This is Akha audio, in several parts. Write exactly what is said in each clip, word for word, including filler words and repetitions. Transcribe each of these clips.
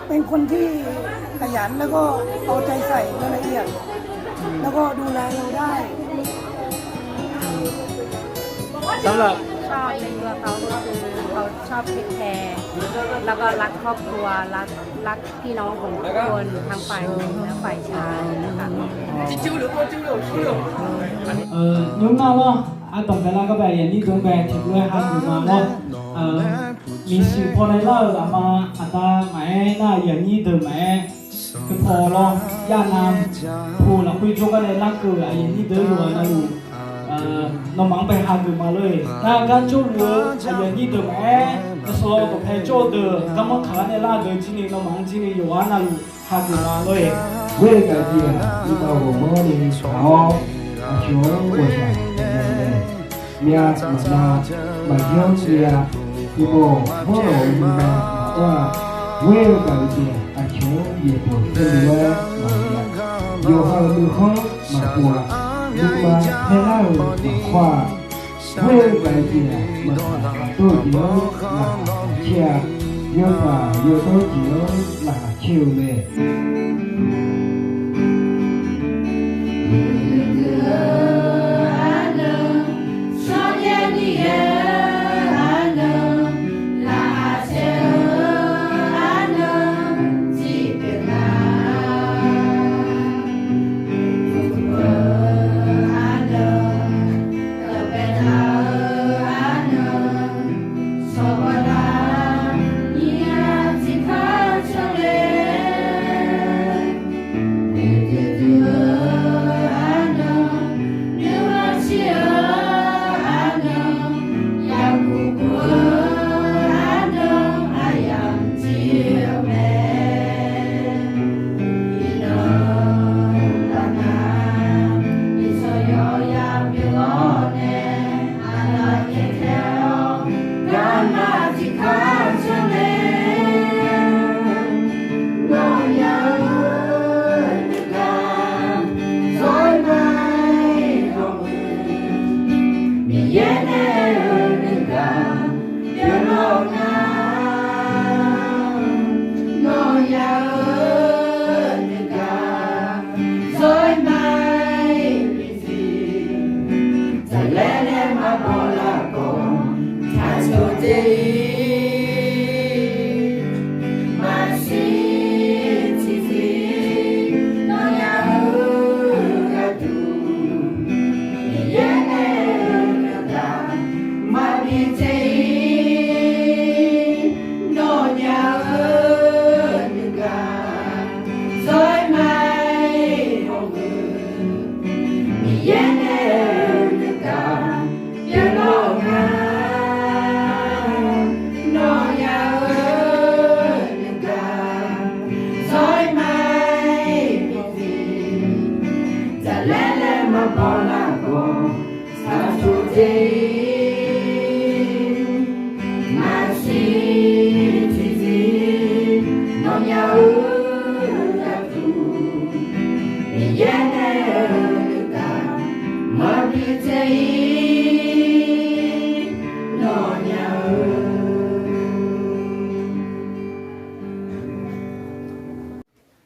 เป็นคนที่ขยันแล้วก็เอาใจใส่รายละเอียด แล้วก็ดูแลเราได้ สำหรับ ชอบในตัวเขาก็คือเขาชอบเทคแคร์ แล้วก็รักครอบครัว รัก รักพี่น้องของทุกคน ทั้งฝ่ายหญิงและฝ่ายชายนะคะ Nymr nar lawr, ardanq bae lar gar bae, aqyuif aqnyir deuq bae tiqlof-aer hageuf ma lawr. Miqshuif paw nae lar-euq aqma aqda maqaer nar, aqyuif aqnyir deuq maqaer, paw lawr, yar nav, paw lafkhoer jawrgar nae larkeuv-euq aqyuif aqnyir deuq yawqghaq navluf, nawmaf-anr bae hageuf ma lor-eq. Nar gar jawrluf-eu aqyuif aqnyir deuq maqaer, yawsaw dawqpae jawr-eu deuq, garmanr kaq gar nae lar-eu deuq jir ni nawmaf-anr jir ni yawqghaq navluf hageuf ma lor-eq. Ghoer-eu gaqjeq-aq, iqbax ghawqmanrni taq-awr, aqcawq-anr ghawqshaq nya-eu mae. Myav maqnav, maqjanr myav, iqbax hawr-awq nuima maqawr-a. Ghoer-eu gaqjeq-aq, aqcawq-anr yaeqbawq saerlu-aer maqya. Yawqha-euq nuikhanr maqpov-a. Nuima paerlar-eu maqkawr-a. Ghoer-eu gaqjeq-aq, maqtaq maqdawr-eu jeq-anr laqkhaq caer-a. Yawtsaq yawdawr jeq-anr laqkhaq caer-eu mae.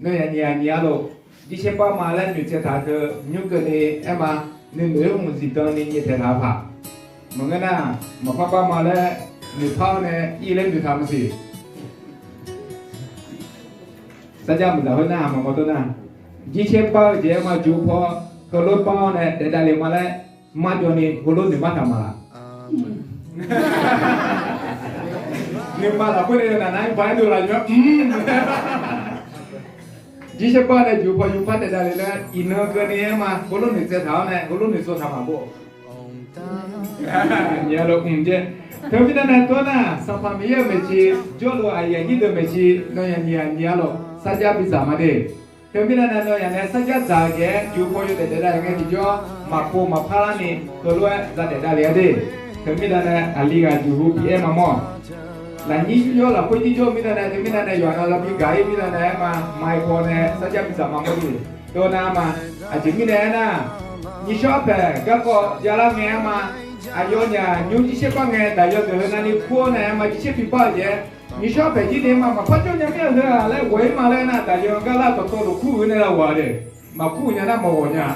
Nawnyaf nyiq-aq nyiq-a lof. Jircaer bar ma laer noeqtsaev taq teu nymr keuvni aer ma. Nuinoeq-aer mqzif dan ni nyaeftaeq taq-eu paq. Maqngeur nar, maqpar bar ma laer noeqpar-awr nae ir laer noeqtaq maqsiq. Sarjax mqdzaq khoer nar maqmawr dawr nar, jircaer bar-eu jeq aer ma juq paw, heulof bar-awr nae daef davle ma laer marjawv ni heulof noeq mar taq ma laq. Nuima lafkhoer nae naq nar-aer ba-aer dov laf-eu. Jircaer bar nae juq paw yufpar daef davle laer iqnan keuvni aer ma, heulof noeqtsaev taq-awr nae heulof noeqtsov taq ma bo. Nyiq-a lof mq jeq. Teumirnae nae tov nar, Sanqpaq Miqyaer-euq maeqshi, jawrluf aqyuif aqnyir deuq maeqshi, nawnyaf nyiq-a nyiq-a lof sarjax bidzaq ma de. Teumirnae nae nawnyaf nae sarjax dzaq-eu jeq-aer juq paw yawdaef daef davle ngae tiqjawr maqpov maqpar larni heulof-aer zadaef davle-a de. Teumirnae nae aqli ghaq juqhu bi aer maqmawr. Lafnyir jir jawr lafkhoer jir jawr-eu mirnae nae, teumirnae nae yawqha-anr lavbi gaq-ir mirnae nae aer ma, maqaer paw nae sarjax bidzaq maqmawr de. Tov nar ma, aqjeq mirnae aernar, nyiqshawr paeq garkawv javlar ngae aer ma, aqyawfnyaf nymr jircaer bar ngae daqyaw deuq heu navni kur-awr nae aer ma, jircaer bi bar-eu jeq-aer Nyiqshawr paeq jir ni ma maqpar jawr nya mir-a heu-aq laer ghawq-ir ma laer nar, daqyan gar lar dawqtawvluf kur-euq nae lar ghawq-a de. Maqkur nya nar maqghawq nya.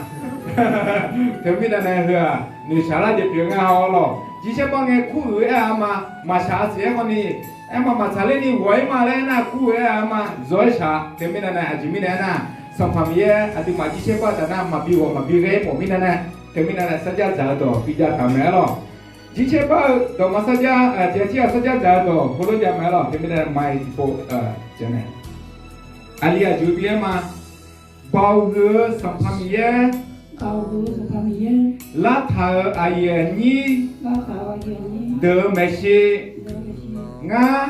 Teumirnae nae heu-aq, noeqshaq lar jeq pyeuf nga-awr lawq. Jirsaer bar ngae kur-euq aer-a ma, maqshaq-a siq-aer khawf ni, aer ma maqtsaq ler ni ghawq-ir ma laer nar kur-euq aer-a ma, zawr-aer shaq. Teumirnae nae aqjeq mirnae aernar, Sanqpaq Miqyaer aqduimaf jirsaer bar taf nar maqbi ghawq maqbi ghae-ir mawf mirnae nae, teumirnae nae sarjax dzaq-eu dawq bijav taq-eu mae-aer lawq. Jirsaer bar-eu dawqma sarjax, tiqghaq tirghaq sarjax dzaq-eu dawq heulof jav mae-aer lawq. Teumirnae mae tiqpov, aqli aqjuq bi-aer ma. Baoq huiq-eu Sanqpaq Miqyaer, lavtaq-euq aqyuif aqnyir deuq-eu maeqshi, ngar,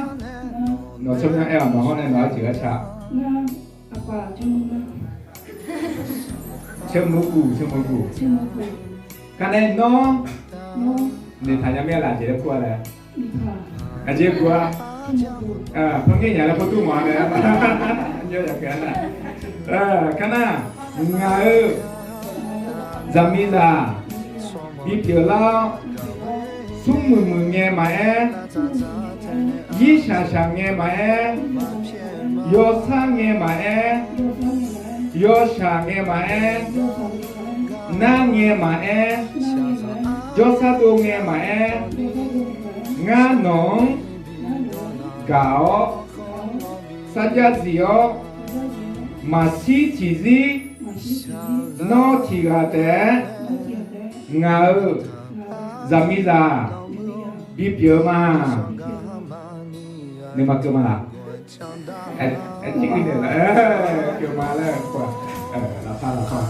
nawq tsawrmyanr aer-awq, nawq-anr nae nawq-anr tiq ghaq ca. Tseumuq guq, tseumuq guq. Kanae nawr noeqtaq nya mir-a laf jeq laer kur-a laer. Aqjeq kur-a. Par ngaer nya laer pawrdur mawf-a mae. Kar nar, ngaq-euq zaqmiqzaq bipyeuf lar-awr, smrmuiq muiq ngae maqaer, yirshaq shaq ngae maqaer, yawshar ngae maqaer, yawshaq ngae maqaer, nar ngae maqaer, jawrshar dov ngae maqaer, ngar nawq-anr gaq-awr, sarjax zif-awr, maqshir tiqzir, nawr tiq ghaq taef-aer ngaq-euq zaqmiqzaq bipyeuf-eu ma. Nuima keuv ma laf? Aer, aer, pyeuf ma laer, lafkhoer lafkhoer.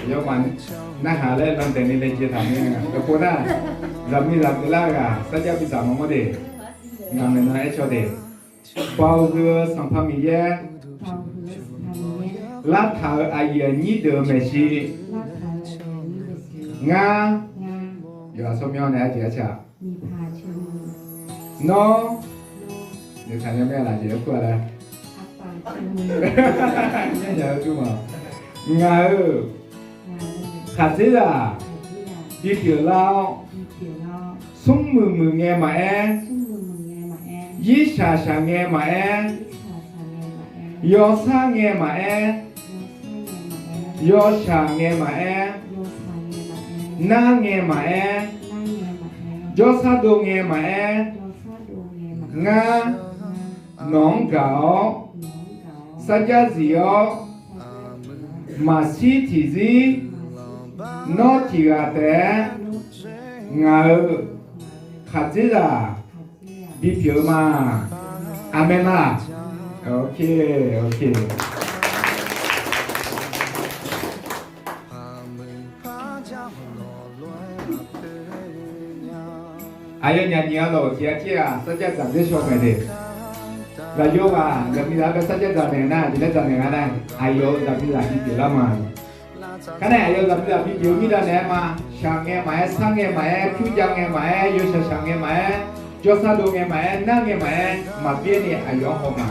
Yawma narhaq laer landaeq ni laejae taq mir-a. Lafkhoer nar, zaqmiqzaq pyeuflar-eu ghaq sarjax bidzaq mawr mawr de. Ngaq maeqnan aer caw de. Baoq huiq-eu Sanqpaq Miqyaer, lavtaq-euq aqyuif aqnyir deuq-eu maeqshi, ngar, yawqha tsawrmyanr nae arjeq arca, nawr, noeqtaq nya mir-a laf jeq laer kur-a laer. Ngaq-euq khaqdzerzaq bipyeuf lar-awr, smrmuiq muiq ngae maqaer, yirshaq shaq ngae maqaer, yawshar ngae maqaer, yawshaq ngae maqaer, nar ngae maqaer, jawrshar dov ngae maqaer, ngar nawq-anr gaq-awr, sarjax zif-awr, maqshir tiqzir, nawr tiq ghaq taef-aer ngaq-euq khaqdzerzaq bipyeuf-eu ma. Aqmeq ma. Ok, ok. Aqyawfnyaf nyiq-a lawq, tiq ghaq tir-aq sarjax dzaq dzer shaw maeq de. Zaqyo ghaq zaqmiqzaq-anr bae sarjax dzaq naeq nar, aqjeq laer dzaq naeq nga nar, aqyawf-euq zaqmiqzaq bipyeuf lar ma. Kar nae aqyawf zaqmiqzaq bipyeuf-eu mirnae naeq-aer ma. Shaq ngae maqaer, sar ngae maqaer, pyur jav ngae maqaer, yawshaq shaq ngae maqaer, jawrshar dov ngae maqaer, nar ngae maqaer, maqbyaer ni aqyawf-anr haw ma.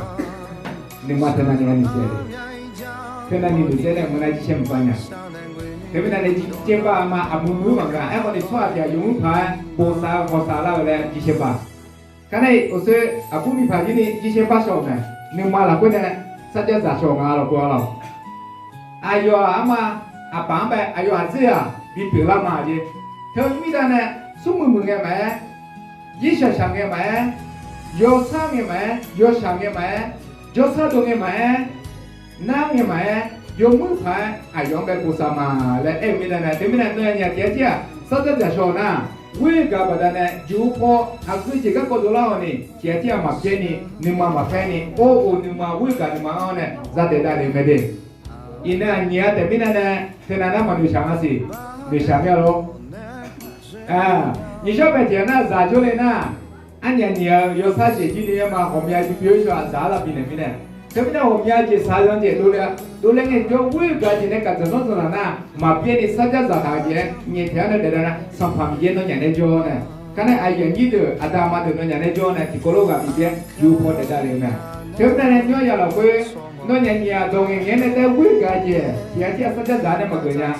Nuima teunav ni navni tsaev-a. Teunav ni noeqtsaev nae meuq nar jirsaer maqbav nya. Teumirnae nae jirsaer bav-a ma, aqmuiq muiq-eu maqngeur-a. Aerkhawf ni tsawrhaq tiq ghaq yawmuiq paq-aer bosav-eu hawsav lar-eu laer jirsaer bav. Kar nae uqshoe aqbur miqpaq jir ni jirsaer bav shawq-euq mae. Nuima lafkhoer nae sarjax dzaq shawq nga lawq, pov-a lawq. Aqyawf-aq arma, aqpaf-anr bae aqyawf aqdzer-aq bipyeuf lar ma jeq. Teu mirnae nae smrmuiq muiq ngae maqaer, yirshaq shaq ngae maqaer, yawshar ngae maqaer, yawshaq ngae maqaer, jawrshar dov ngae maqaer, nar ngae maqaer, yawmuiq paq-aer aqyawf-anr bae bosav ma laer aer-eu mirnae nae, teumirnae nawnyaf nyiq-a tiq-aer tir-aq sarjax dzaq shaw nar, ghoer-eu gaq baqdanae juq paw aqgeu jeq garkawv dovlar-awq ni, tiq-aer tir-aq maqbyaer ni, nuima maqpaer ni, or of nuima ghoer-eu gaq nuima-anr nae zadaef davlef-eu mae de. Iqnan aqnyiq-a taef mirnae nae, teunav nar maqnoeqshaq nga siq, noeqshaq mir-a lor. Nyiq shawr paeq tiq-a nar zaq jawrle nar, arnyaf nyiq-a-eu yawsar jeq jir ni aer ma, ghawqmya jir byov-ir shaw-aq zaq-anr lavbi naeq mirnae. Teumirnae ghawqmya jeq shaqzanq jeq dovle-a, dovle ngae jawr ghoer-eu gaq jeq nae kaqdzanq zanr dzanq laf nar, maqbyaer ni sarjax dzaqtaq-eu jeq-aer nyaeftaeq-anr nae daef dav nar, Sanqpaq Miqyaer nawnyaf nae jawr nae. Kar nae aqyuif aqnyir deuq, aqda aqma deuq nawnyaf nae jawr nae tiqkawv lof ghaq bibyaer yuf paw daef davlef-eu mae. Teumirnae nae nymr ya lafkhoer, nawnyaf nyiq-aq dawq ngaeq ngaeq-aer nae taef ghoer-eu gaq jeq tiq-aer tir-aq sarjax dzaq-anr nae maqgeuf nya.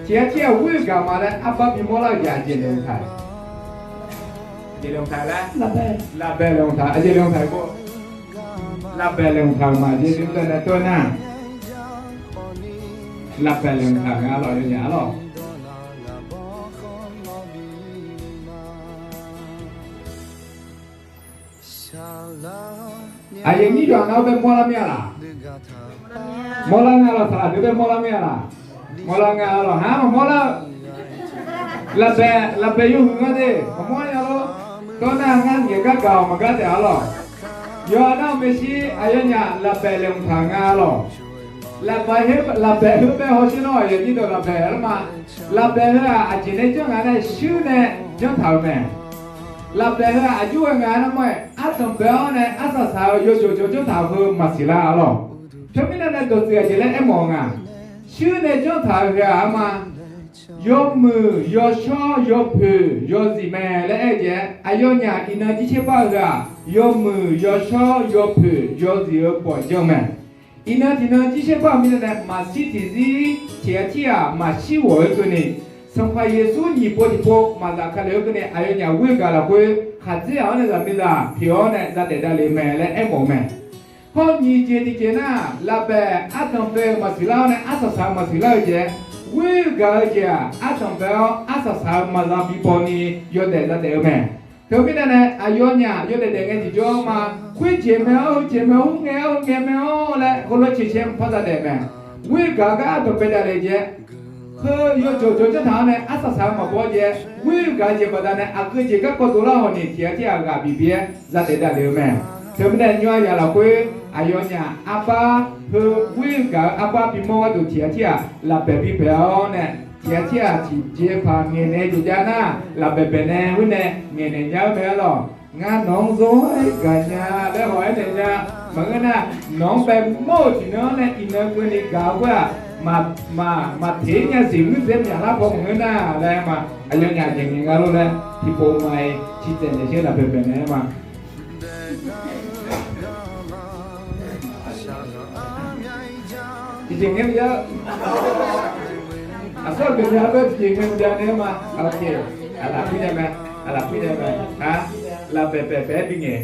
Tiq ghaq tir ghaq ghoer-eu gaq ma laer arbar bimawr lar-eu jeq aqjeq laeqhmq taq-a. Aqjeq laeqhmq taq-a laer, lafbaeq laeqhmq taq, aqjeq laeqhmq taq-a. Lafbaeq laeqhmq taq-euq ma jeq laeqhmq taq-a nae tov-aer nar, lafbaeq laeqhmq taq-euq nga lawq, yawnyaf-a lawq. Aqyuif nyir yawq nar-awr bae mawrlar mir-a laq? Mawrlar nga lawq, saqlaq deuq bae mawrlar mir-a laq? Mawrlar nga lawq, ha, maqmawr lar-eu. Lafbaeq, lafbaeq yawhuiq nga de, maqmawr nya lor. Tov nar ngar ngaeq gar gaq-awq maqgar taef-a lawq. Yawqha nar-eu maeqshi aqyawfnyaf lafbaeq laeqhmq taq-euq nga lawq. Lafbaeq heu, lafbaeq heu bae hawsher nawr aqyuif nyir deuq lafbaeq-a ma. Lafbaeq heu-aq aqjeq nae janr nga nae shuir nae janr taq-euq mae. Lafbaeq heu-aq aqjox ghae nga nar mawr-aer ardanq bae-awr nae arsaq saq-eu yawjawq jawr janr taq-euq heu maqsiq lar-a lawq. Teumirnae nae dawqtsuif aqjeq laer aermawf-eu nga. Shuir nae janr taq-euq heu-aq arma, yawmuiq yawshawr yawpoeq yawzif mae laer aer-eu jeq-aer, aqyawfnyaf iqnan jircoer bar-eu heu-aq, yawmuiq yawshawr yawpoeq yawzif-eu bawq janr-eu mae. Iqnan tiqnan jircoer bar-euq mirnae nae maqshir tiqzir tiq ghaq tir ghaq maqshir ghawq-eu keuvni, Sanqpaq Yeqsur nyiq pov tiqpov maqzaf ka lef-eu keuvni aqyawfnyaf ghoer gaq lafkhoer khaqdzer-aq-awr nae zaqmiqzaq pyeuf-awr nae zadaef davlef-eu mae laer aermawf-eu mae. Hawr nyiq jeq tiqjeq nar, lafbaeq ardanq bae-eu maqsiq lar-awr nae arsaq saq-eu maqsiq lar-eu jeq-aer, ghoer-eu gaq-eu jeq-aq ardanq bae-awr arsaq saq-eu maqza bi baw ni yawdaef zadaef-eu mae. Teumirnae nae aqyawfnyaf yawdaef daef ngae tiqjawr ma. Khoerjeq mae-awr heujeq mae-awr, heu ngae-awr heu ngae mae-awr laer heulof-aer caecae maqpar zadaef mae. Ghoer-eu gaq-eu gar ardanq bae davlef jeq-aer, heu yawjawq jawr janr taq-awr nae arsaq saq-eu maqbaw jeq-aer, ghoer-eu gaq-eu jeq baqdanae aqgeu jeq garkawv dovlar hawq ni tiq ghaq tir ghaq ghaq bif bif-aer zadaef davlef-eu mae. Teumirnae nymr-aq yaq lafkhoer aqyawfnyaf arbar heu ghoer-eu gaq-eu arbar bimawr gharduq tiq ghaq tir ghaq lafbaeq bibaeq-awr nae, tiq ghaq tir ghaq tiqjeq paq ngaeqnaeq jeq jav nar, lafbaeq baeq nae khoer nae ngaeqnaeq nya-eu mae-a lawq. Ngar nawq-anr zawr-aer gaqnya laer haw-aer naeq nya. Maqngeur nar, nawq-anr bae mawr-euq tiqnan-anr nae iqnan keuvni gaq-eu khoer-aq, maq, maq, maqteq-ir nya siq muiqdzaeq myaqlar paw maqngeur nar laer ma. Aqyawfnyaf jeq ngaeq nga lor laer tiqpov ma-iq ciqtsaev naeq sher lafbaeq baeq naeq-aer ma. Tiqjeq ngae mya. Aqsur aqgeu nya-eu tiqjeq ngae mya nae ma. Aqlaf puir nya mae. Aqlaf puir nya mae. Lafbaeq baeq baeq-aer bingaeq.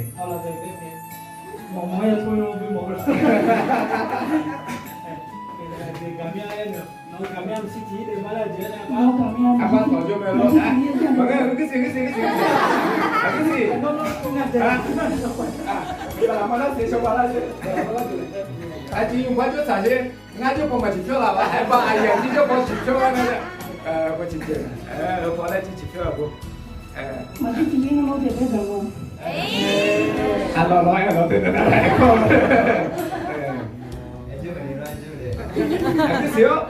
Arbar tawq jawr mae lor. Maqngeur, gursiq, gursiq, gursiq, gursiq. Gursiq. Aqjeq yawqbar jawr tsaq sher. Ngar jawr paw maqsiq pyawr laf-a. Aerbar aqyuif aqnyir jawr paw siq pyawr-a nae. Paw ciqpyaeq, paw laer ciqpyaeq pyawr-a bo. Aqlawq lawq-aer lawq teu nar nar-aer kawr. Aqjeq siq-awr,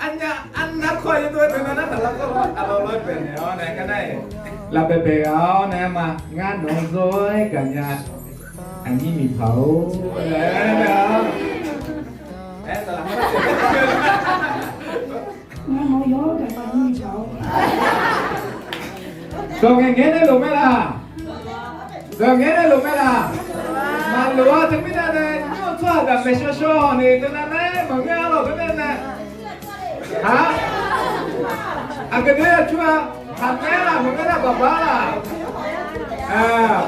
arnya arnar kawr-a yawdov-aer teu nar nar taqlar kawr lawr. Aqlawq lawq-aer baeqnaeq-awr nae gar nar-iq, lafbaeq baeq ghaq-awr nae-aer ma. Ngar nawq-anr zawr-aer gaqnya, aqnyir miqpaq-or. Dawq ngaeq ngaeq-aer nae loq mae laq? Dawq ngaeq-aer nae loq mae laq? Maqloq-a. Teumirnae nae nymr-eu tsawrhaq daq maeqshawr shawr-awq ni teu nar nar-aer maqngeur-a lawq teumirnae nae. Aq, aqgeu deuq-aer yacur-a. Khaqmae laq, maqngeur nar baqbaq laq.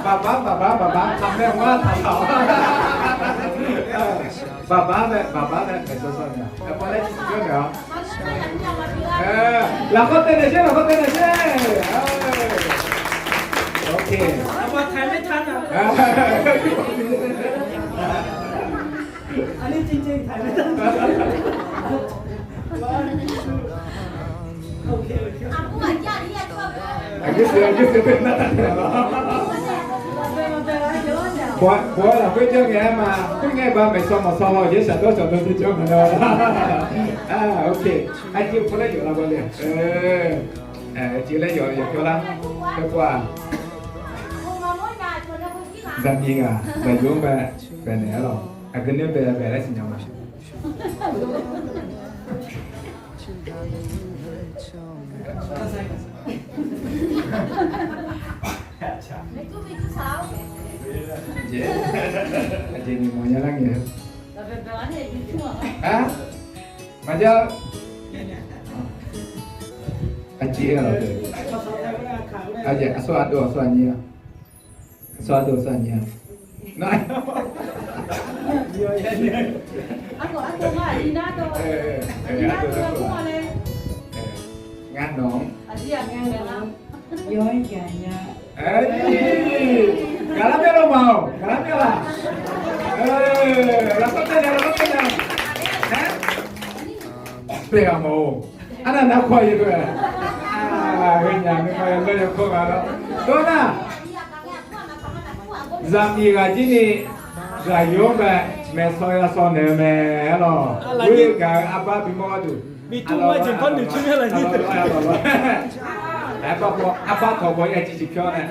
Baqbaq, baqbaq, baqbaq, khaqmae maqlar taq taq-awq. Baqbaq mae, baqbaq mae, maeqshawr shawr nya. Aerpaw laer ciqciq pyawr naeq-awr. Lafkhoer taev naeq sher, lafkhoer taev naeq sher. Ok. Aqgeu siq, aqgeu siq, bawr lafkhoer janr ngae-aer ma. Khoerngae baq maeqshawr maqshawr haw-eu jeq shaqdawr shaqdawr jeq janr ma nar. Ok. Aqjeq paw laer yawf lar bawle. Aqjeq laer yawf yawf pyawr lar. Aerpaw-aq, zaqmiq ghaq zaqyo-anr bae baeqnaeq-aer lawq. Aqgeu nae bae bae laer siqnya ma. Aqjeq ni mawq nya lar ngae. Maqjav. Aqjeq aqsur ardov aqsur aqnyir-a. Aqsur ardov aqsur aqnyir-a. Nar, ngar nawq-anr, gaqlar myav lawr ma-awq, gaqlar myav laq. Lafkhoer taev naeq, lafkhoer taev naeq. Bae-aq mawf-or. Arnav nar kawr-a. Heunyaf nuima yawlawr yawkawr nga lawr. Dawr nar, zaqmiq ghaq jir ni ghaq yawr bae maeqsaw yawsaw naeq-eu mae lawq. Ghoer gaq-eu arbar bimawr gharduq, arbar tawq baw ya ciqciq pyawr nae.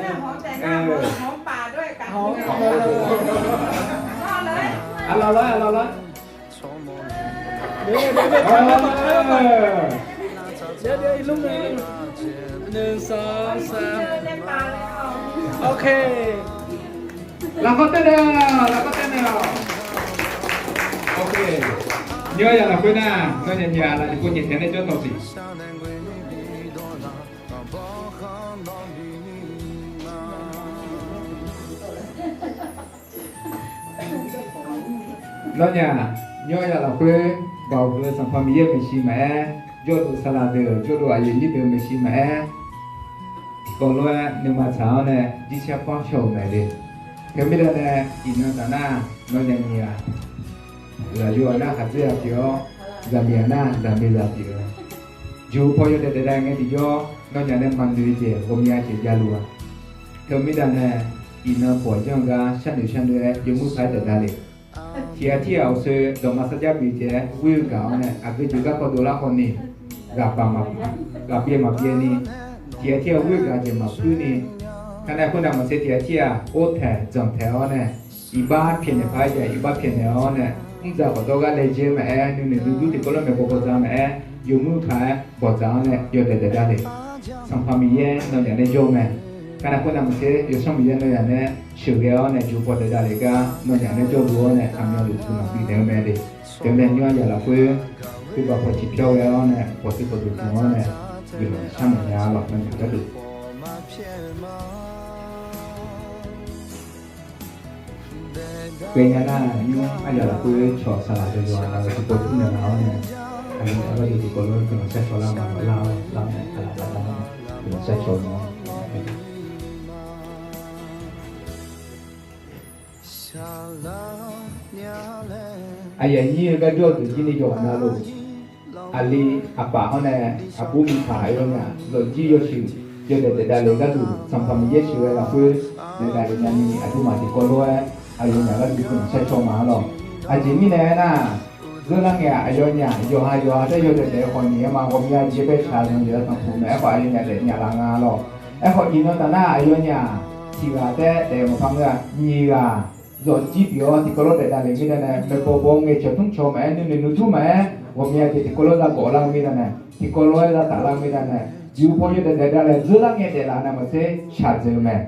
Aqlawq lawr, aqlawq lawr. Lafkhoer taev naeq-awq, lafkhoer taev naeq-awq. Nymr ya lafkhoer nar, nawnyaf nyiq ghaq laf tiqpov nyaef taeq nae jawr tawq siq. Nawnyaf nymr ya lafkhoer, Baoq heu Sanqpaq Miqyaer-euq maeqshi maqaer, jawrduq saqlaq deuq, jawrduq aqyuif aqnyir deuq-euq maeqshi maqaer, tiqkawv lof-aer nuima tsaq-awr nae jirsaer panr shaw-euq mae le. Teumirnae nae, iqnan taf nar, nawnyaf nyiq ghaq, lafyov-aq nar khaqdzerzaq pyeuf-awr, zaqmiq-aq nar zaqmiqzaq pyeuf-eu, juq paw yawdaef daef dav ngae tiqjawr, nawnyaf nae maqnoeq jeq ghawqmya jeq javluf-a. Teumirnae nae, iqnan pawq janr-eu gar sharnoeq sharnoeq-aer yawmuir paq-aer daef davlef. Tiq ghaq tir ghaq-awq seu dawqma sarjax bif taef-aer ghoer-eu gaq-awr nae aqgeu jeq garkawv dovlar khawf ni, ghaqbaq maq, ghaqbyaev maqbyaev ni, tiq ghaq tir ghaq ghoer-eu gaq jeq maqpuir ni, kanae khoernav maqtser tiq ghaq tir ghaq or taeq dzanq taeq-awr nae, iqbax pyaeqnaeq paq-aer jav iqbax pyaeqnaeq-awr nae, mr dzaq khawf dawr gar laejae maqaer, nuinoeq duidui tiqkawv lof maeqbawq bawqdzaq maqaer, yawmuir paq-aer bawqdzaq-awr nae yawdaef daef davlef. Sanqpaq Miqyaer nawnyaf nae jawr-eu mae. Kanae khoernav maqtser Yawsanr Miqyaer nawnyaf nae sheuqghae-awr nae juq paw daef davlef gar nawnyaf nae jawrluf-awr nae aqmyanluf guiqlanq bifnaeq-eu mae le. Teumirnae nymr ya lafkhoer, khoerbaq paw ciqpyawr ghae-awr nae pawqtsuif pawqdmq tmq-awr nae guiqlanq sharnoeq nya lawq, nawnyaf gharduq. Ghaenya nar, nymr arya lafkhoer cawq saqlaq deuq-aq, aqgeu tiqpov tmr naeq laf-awr nae, aqyawfnyaf gharduq tiqkawv lof-aer guiqlanq shar caw lar ma laf-awr lar nae, aqlaf lar-awr nae guiqlanq shar caw ma. Aqyuif aqnyir-eu garjawr-eu deuq jir ni yawqha navluf, aqli aqpaf hawr nae aqbur miqpaq aqyawfnyaf zawqjir yawshuif yawdaef daef davlef gharduq Sanqpaq Miqyaer sheuqghae lafkhoer daef davlef nyani aqduimaf tiqkawv lof-aer aqyawfnyaf gharduq guiqlanq shar caw ma-a lawq. Aqjeq mirnae aernar, zeur lar ngae-aq aqyawfnyaf yawqha yawqha taef yawdaef daef-eu khawf ni aerma ghawqmya jeq bae shaq-eu zanq jeq-a tanqpuq mae. Aerkhawf aqyawfnyaf daef nyaf laf nga lawq. Aerkhawf iqnan taf nar aqyawfnyaf tiq ghaq taef daef maqpar ngeur-a, nyiq ghaq zawqjir pyeuf-awr tiqkawv lof daef davlef mirnae nae, maeqbawq bawq ngaeqcawq tmr cawq maqaer, nuinoeq nuidur maqaer, ghawqmya jeq tiqkawv lof za gawf lar-eu mirnae nae, tiqkawv lof-aer za taf lar-eu mirnae nae, juq paw yawdaef daef davlef zeur lar ngae daef laf nae maqtser shaqdzaeq-eu mae.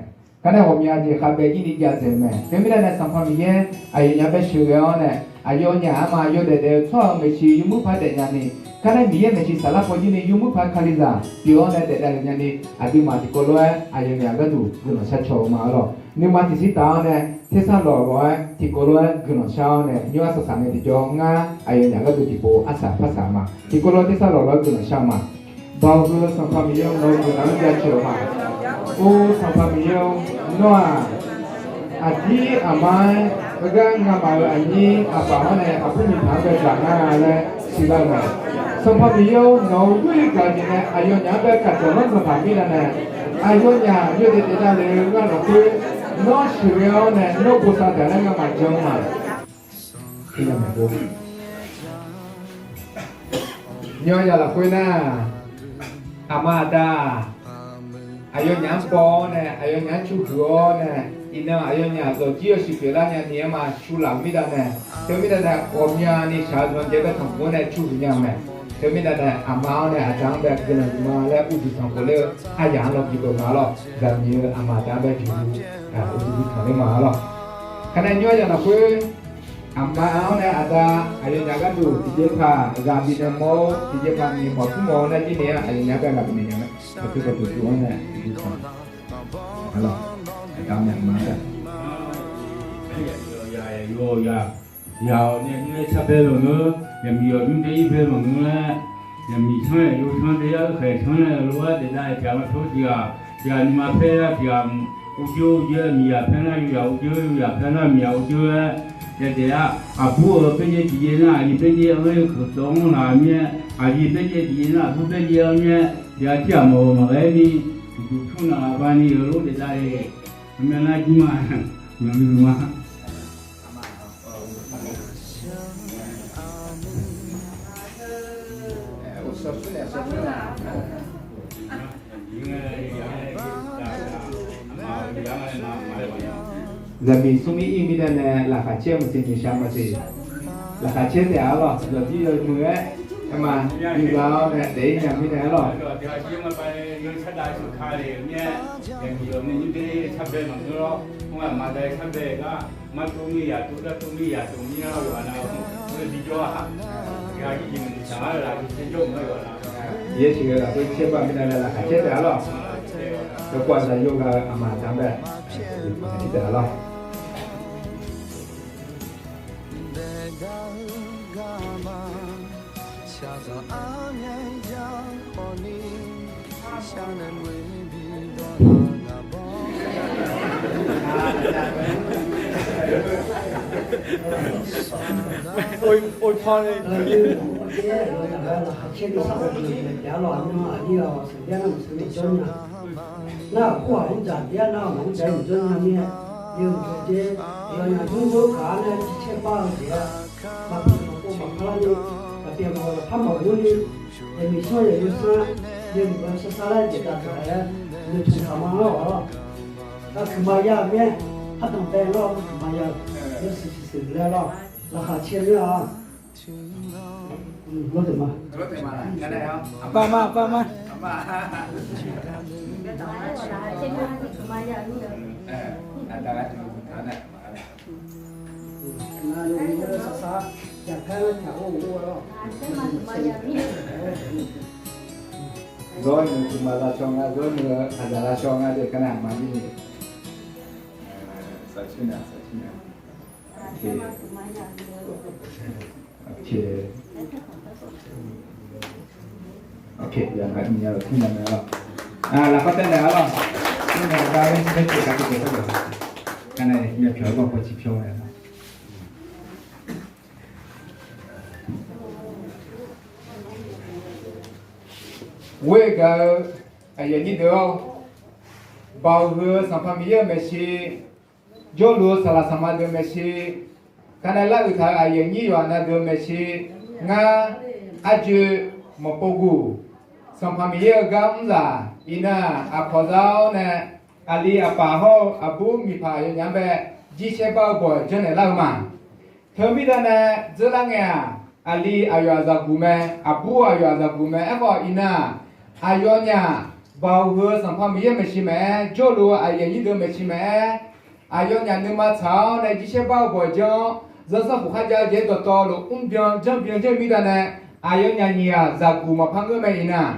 Kar nae ghawqmya jeq khavbae jir ni jav dzaeq-eu mae. Teumirnae nae Sanqpaq Miqyaer aqyawfnyaf bae sheuqghae-awr nae, aqyawfnyaf arma yawdaef daef-eu tsawrhaq-euq maeqshi yawmuir paq-aer daef nyani, kar nae Miqyaer maeqshi saflar paw jir ni yawmuir paq-aer Kalizaq pyeuf-awr nae daef davlef nyani, aqduimaf tiqkawv lof-aer aqyawfnyaf gharduq guiqlanq shar caw-eu ma-a lawq. Nuima tiqsir taf-awr nae tersar lawq lawq-aer tiqkawv lof-aer guiqlanq shar-awr nae, nymr arsaq saq nae tiqjawr ngar aqyawfnyaf gharduq tiqpov arsaq parsaq ma. Tiqkawv lof tersar lawq lawq-aer guiqlanq shar ma. Baoq heu Sanqpaq Miqyaer-or, nawq-eu guiqlanq-anr jaceuq-eu ma. Or Sanqpaq Miqyaer-or, nawr-aq aqdir aqma-aer heugar ngamaf-euq aqnyir aqpaf hawr nae aqbur miqpaq-anr bae dzaq ngar laer siqlar-eu mae. Sanqpaq Miqyaer-or, nawq-euq ghoer gaq jeq nae aqyawfnyaf-anr bae kaqdzaq lanr dzanq taq mirnae nae, aqyawfnyaf yawdaef daef davlef-eu gharduq khoer, nawr sheuqghae-awr nae nawr bosav taq laer ngamaf jan-eu ma. Nymr ya lafkhoer nar, aqma aqda-aq, aqyawfnyaf-anr baw-awr nae aqyawfnyaf-anr cu huiq-awr nae, iqnan aqyawfnyaf zawqjir yawshuif pyeuflar nyani aerma cu laf-euq mirnae nae, teumirnae nae ghawqmyani shaq-eu zanq jaev bae tanqpuq-anr nae cu huiq nya-eu mae. Teumirnae nae aqma-awr nae aqda-anr bae guiqlanq huiq ma laer uqduq tanqpuq ler-eu aryaq-anr law bi dov ma lawq. Zaqmiq-eu aqma aqda-anr bae juq-eu uqduq bi tanq ler ma lawq. Kanae nymr ya lafkhoer Aqma-anr nae aqda aqyawfnyaf gharduq tiqjeqpaq ghaq bifnaeq mawf-eu, tiqjeqpaq ni mawf tmr mawf-eu nar jir ni-a, aqyawfnyaf gharduq bifnaeq nya-a, aqkuir dawqtuq tuv-anr nae tiqjeqpaq. Arlawq, aqda nae aqma-anr nae Yaq-awq nae nymr-aer sharbae maqngeur, yaqmiq yawq nymr dae-ir bae maqngeur laer, yaqmiq sanr yaqyo sanr dae-ir-awr khaeq sanr nae lof-aer daef dav-aer tiq ghaq ma tawr tiq ghaq, tiq ghaq nuima paer-a tiq ghaq, uvjeur uvjeur-aer miqyaq paer nar yawzaq uvjeur, yawzaq paer nar miqyaq uvjeur-aer, yadaef-a, aqbur-euq baerjaev tiqjaev nar aqli baerjaev-anr-aer keuq tawv-anr laq mir-aer, aqli baerjaev tiqjaev nar aqbur baerjaev-anr mir-aer, tiq ghaq tir ghaq mawf-euq maqghae-aer ni, uqduq tmr naq ghaq bani euq lof daef dav-aer, myav nar jir ma, maqngeur ma. Zaqmiq smrmir ir mirnae nae laqkhaq caer maqsiq, noeqshaq maqsiq, laqkhaq caer taef-a arlawq. Yawqdir yawmuiq-aer, aerma, yawzaq-awr nae daef-ir nya mirnae arlawq. Yaer siq-eu lafkhoer caer bar mirnae nae laqkhaq caer taef-a arlawq. Yawkawv aqzaq yawgaq-eu aqma aqda bae, tir taef-a arlawq. Nar-aq, khoerghaq mr dzaq taef-aer nar-aq, maqmr dzaq-aer maqjawr nya mir-aer, yawmuiq-eu jeq, yawqnyaf nymr dzawr kaq-anr nae jicaer bar-eu jeq-aq, maqpar maqpov maqpar lar ni, maqpyaeq maqghof lafpar maqghur ni, yaqmiq sanr yaqyo sanr, yawmuiq-eu sarsar laer daef dav taq-aer, noeqtmq taq ma-anr ghaq-awr, aqkuiq maqya mir-aer, ardanq bae lar-awr arkuiq maqya-eu, yawshuif shuif shuif laer lar-awr, laqkhaq caer mir-a. Aqbama, aqbama. Zawr-eu nuima lavshaw nga, zawr-eu nuima aqzaq lavshaw nga deuq kanae aqma jir ni. Lafkhoer taev naeq-a lawq. Kanae myavpyawq-aer gawr paw ciqpyawr nae. Ghoer gaq-eu aqyuif aqnyir deuq-awr, baoq heu-eu Sanqpaq Miqyaer-euq maeqshi, jawrluf-eu saqlaq saqma deuq maeqshi, kanae lar uiq taq-euq aqyuif aqnyir yawqha na deuq maeqshi, ngar arjoe maqpov guq, Sanqpaq Miqyaer-euq gar mr zaq iqnan aqkawq za-awr nae, aqli aqpaf hawr-eu aqbur miqpaq aqyawfnyaf-anr bae jircaer bar-eu bawq janrnaeq lar-eu ma. Teumirnae nae dzeurlar ngae-aq, aqli aqyawf aqzaqguq mae, aqbur aqyawf aqzaqguq mae. Aerkhawf iqnan-aq, aqyawfnyaf baoq heu-eu Sanqpaq Miqyaer maeqshi maqaer, jawrluf-eu aqyuif aqnyir deuq maeqshi maqaer, aqyawfnyaf nuima tsaq-awr nae jircaer bar-eu bawq janr-awr, zanrsanrkhof kharjav-eu jeq-aer dawqtawvluf mrbyan janrbyan janr-eu mirnae nae, aqyawfnyaf nyiq ghaq zaqguq maqpar ngeur mae iqnan,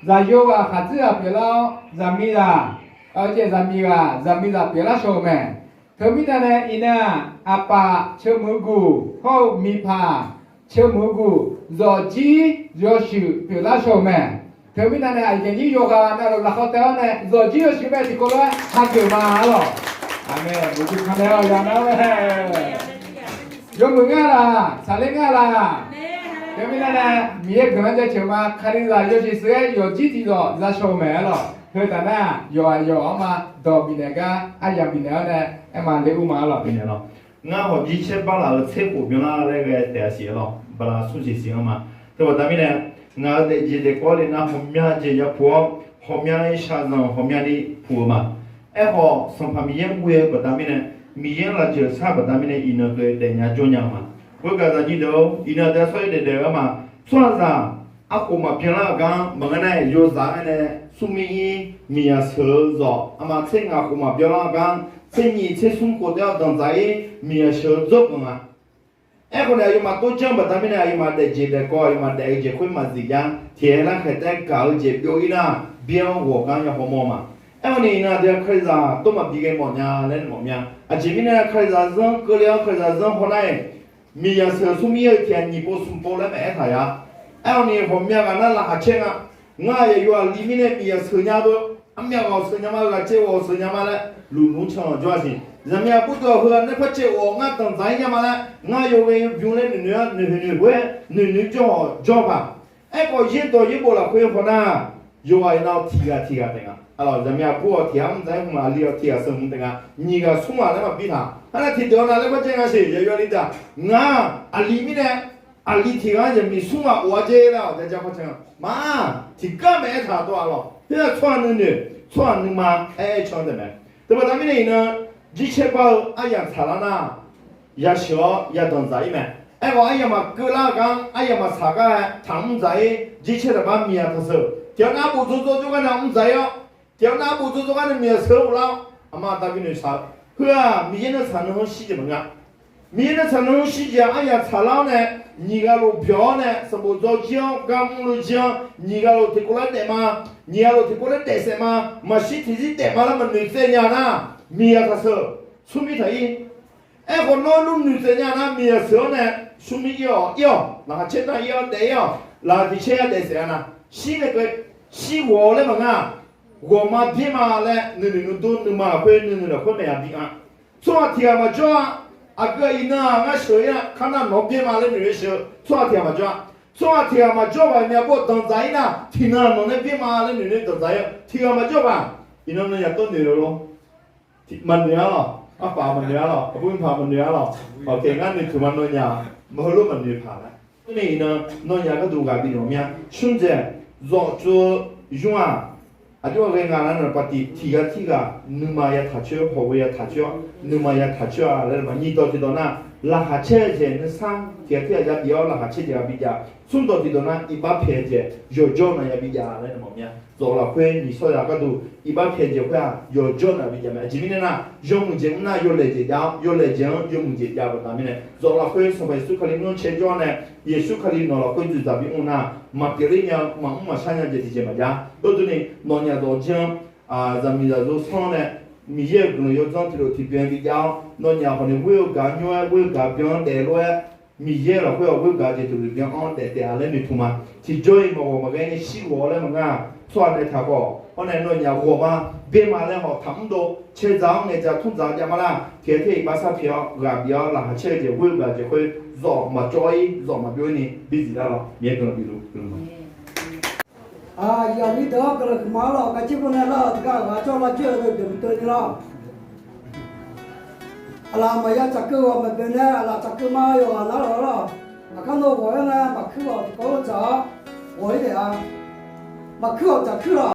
zaqyo ghaq khaqdzerzaq pyeuflar-awr, zaqmiqzaq, zaqmiq ghaq zaqmiqzaq pyeuflar shaw-euq mae. Teumirnae nae iqnan-aq, aqpaf ceuqmuiq-eu guq hawr-eu miqpaq ceuqmuiq-eu guq zawqjir yawshuif pyeuflar shaw-euq mae. Teumirnae nae aqyuif aqnyir yawqghaq navluf lafkhoer taev-awr nae zawqjir yawshuif mae tiqkawv lof-aer hageuf ma-a lawq. Aqmeq. Uqduq tanqnaeq-awq yawqha nar-aer mae. Yawmuiq ngar laq, saqler ngar laq. Teumirnae nae Miqyaer guiqlanq jaceuq ma. Kalizaq yawshuif sheuq-aer yawqjir tiqzawq za shaw-eu mae-a lawq. Heu taf nar yawqghaq yawq-anr ma dawq bifnaeq gar aryamq bifnaeq-awr nae aerma ler ur ma-a lawq. Bifnaeq lawq. Ngar hawq jircaer bar laf-euq tser khof byanlar laer ghae taef-a siq-a lawq. Bala smr siq siq-anr ma. Teubaqda mirnae, ngaq-euq daefjeq daefkawv-anr le nar hawqmya jeq yapuq-awr, hawqmya-ir shaqzanq hawqmyani puq-eu ma. Aerkhawf Sanqpaq Miqyaer ghoe-eu baqda mirnae, Miqyaer-anr lafjeuq shar baqda mirnae iqnan keuvle daefnya jawr nya-eu ma. Khoergaq zaqnyiq deuq-or, iqnan daef sawr-ir daef daef-eu ma. Tsawrhaqzaq arkhof maqbyan lar-euq gar maqngeur nar, yawzaq-anr nae smrmir-ir miqyaq sheuq-eu zawq, aqma tser ngaq khof maqbyan lar-eu gar, tser nyiq tser smr khof taef-awr danqdzaq-ir miqyaq sheuq-eu dzawrganq-a. Aerkhawf nae aqyawfmaf tov janr-eu baqda mirnae aqyawfmaf daef jeq daef kawv, aqyawfmaf daef-eu jeq khoer maqzif jar, tiqghae lar khaeq taef-aer gaq-eu jeq byov-ir nar, byan-anr ghawq gar ya hawmawr ma. Aerkhawf ni iqnan aqdui-aq Kalizaq tov maqbi ghae mawf nya laer mawf mya. Aqjeq mirnae Kalizaq zanr keuvle-awr Kalizaq zanr hawnar-iq, miqyaq seuq-eu smrmir-eu tiq ghaq nyiq pov smq pov laer maqaer taq ya. Aerkhawf ni ghawqmya ghaq nar laqkhaq caer nga. Ngar yaqyo aqli mirnae miqyaq seuq nya beu, armyav ghawq seuq nya ma, ghaqcaev ghawq seuq nya ma laer luf nmr can-awq jawr-a siq. Zaqmiq aqbur deuq-awq heu-aq nae par caev ghawq ngar danqdzaq-ir nya ma laer ngar yawghae yawbymr laer noeqnoeq-ar noeqnoeq noeqnoeq-aer noeqnoeq jawr-awq jawr-eu paq. Aerkhawf yaerdawq yaerbof lafkhoer hawnar, yawqghaq iqnan tiq ghaq tiq ghaq taef nga. Aqlawq zaqmiq aqbur-awq tiq ghaq mr dzaq-ir hmq-aq aqli-awq tiq ghaq seuq hmq taef nga. Nyiq ghaq smr ghaq laer maqbi taq. Arnav tiqdeuq-awr nav laer par caer nga siq, yaqyo aqli deuq-aq. Ngar aqli mirnae aqli tiq ghaq-anr zaqmiq smr ghaq of-ar jer laer-awq jaeja par caer nga. Ma, tiqgar maeq-aer taq dov-aq lawq. Khoer-aq tsawrhaq nuinoeq tsawrhaq nuima aer-aer can-eu taef mae. Teubaqda mirnae iqnan jircaer bar-eu aryamq tsaqlar nar, yasheuq-awr yadanq dzaq-ir mae. Aerkhawf aryamq maqkeuv lar-eu gar-anr aryamq maqtsaq gar-aer taqmr dzaq-ir jircaer taqbar miqyaq taqseuq. Tiqghaq nar bof dzawr dzawr jawrgar nae mr dzaq-ir-awr, tiqghaq nar bof dzawr dzawr gar nae miqyaq seuq-awr uvlar-awr aqma aqda binoeq shaq-eu. Heu-aq Miqyaer nae tsaq nuikhanr shir jeq maqngeur-a. Miqyaer nae tsaq nuikhanr shir jeq-aq aryamq tsaqlar-awr nae, nyiq ghaq lof byawq-awr nae sanqbof dzaw jir-anr gar mr lof jir-anr, nyiq ghaq lof tiqkov laer daef ma, nyiq ghaq lof tiqkov laer daef saef ma, maqshir tiqzir daef ma laer maqnoeq tsaev nya nar, miqyaq taqseuq, smrmir taq-ir. Aerkhawf nawr nmr noeq tsaev nya nar miqyaq seuq-awr nae, smrmir ir-awq ir-awq, laqkhaq caer nar ir-awr daef ir-awq, laqkhaq tiq caer-a daef saef-a na, shir nae keuvle, shir ghawq-eu laer maqngeur-aq, ghawqma byaer ma laer nuinoeq nuidur nuima lafkhoer nuinoeq lafkhoer maeq-aq bi-a. Tsawrhaq tiq ghaq maqjawr-a. Aqgeu iqnan-aq ngar sheuq-ir-a, kar nar nawq-anr byaer ma laer noeq-aer sheuq-eu tsawrhaq tiq ghaq maqjawr-a. Tsawrhaq tiq ghaq maqjawr baq myav bov danqdzaq-ir nar tiqnan nawq nae byaer ma laer noeq nae danqdzaq-ir-eu tiq ghaq maqjawr baq. Iqnan nawnyaf tawr noeq lor. Maqnoeq-ar lawq. Arpaf maqnoeq-ar lawq. Aqbur paq maqnoeq-ar lawq. Awq, ngar noeqtmq ma nawnyaf maqheulof maqnoeq paq laer. Khoermirnae iqnan nawnyaf gharduq ghaq bif-awq mya. Smrdzaeq zawf tsov-eu nymr-aq, aqjox-aer ghae nga nar naqpav tiq tiq ghaq tirghaq nuima ya taq coer, hawq ghoe ya taq coer-awr nuima ya taq coer-a laer ma. Nyiq dawq tiqdawq nar, laqkhaq caer-eu jeq nuisar tiq ghaq tirghaq ya bif-awr laqkhaq caer jeq ghaq bi jav. Smr dawq tiqdawq nar iqbax pyaeq-eu jeq yawqjawr nar ya bi jav laer mawf mya. Zawf lafkhoer nyiq shawr ya gharduq iqbax pyaeq jeq khoer-aq yawqjawr nar bi jav mae. Aqjeq mirnae nar, yawmuiq jeq mr nar yawlaeq jeq jav-awr, yawlaeq jeq-anr yawmuiq jeq jav baqda mirnae, zawf lafkhoer Sanqpaq Yeqsur Kali mr cae jawr nae, Yeqsur Kali nawq lafkhoer dzoeqdzaq bimr nar, maqpyeuf ler nya-eu maqmr maqshar nya jeq tiqjeq maqjav. Tov durni nawnyaf dawq jir-anr, zaqmiq zaqyo sanr nae, Miqyaer-euq guiqlanq yawdzanr tiqlof tiqbyan bi jav-awr, nawnyaf hawq ni ghoer-eu gaq nymr-aer, ghoer-eu gaq byan-anr daeflof-aer, Miqyaer lafkhoer-awq ghoer-eu gaq jeq tiqlof byan-anr daef taef-a laer noeqtmq ma. Tiqjawr-iq maqghawq maqghae nae shir ghawq-awr laer maqnga. Tsawrhaq nae taq khawf-awr nae nawnyaf ghawq ma, byaer ma laer hawq taqmr dov, cae dzaq-awr ngaeq dzaq tmr dzaq jav ma lar. Tiq ghaq tir-iq iqbax sar pyaeq-awr ghaq bif-awr laqkhaq caer-eu jeq ghoer-eu gaq jeq khoer zawf maqcawv-ir zawf maqbyov-ir ni bidzif lar lawr. Miqyaer guiqlanq bifluf. Aqyuif aqnyir deuq-anr guiqlanq huiqma-ar lawq. Kaqcir pov nae lar-euq tiqgar-aq ghaq jawr lar joer-eu deuq deuq mqdeuv ni lawr. Aqlaf maqya tsaqkeuv ghawq maqboeq nae aqlaf tsaqkeuv ma yawqghaq nar lawq lawr. Aqkar nawr ghawq-aer ngae maqkuir ghawq tiqkawv-anr dzaq-awr ghawq-ir taef-a. Maqkuir ghawq dzaq kuir lawq.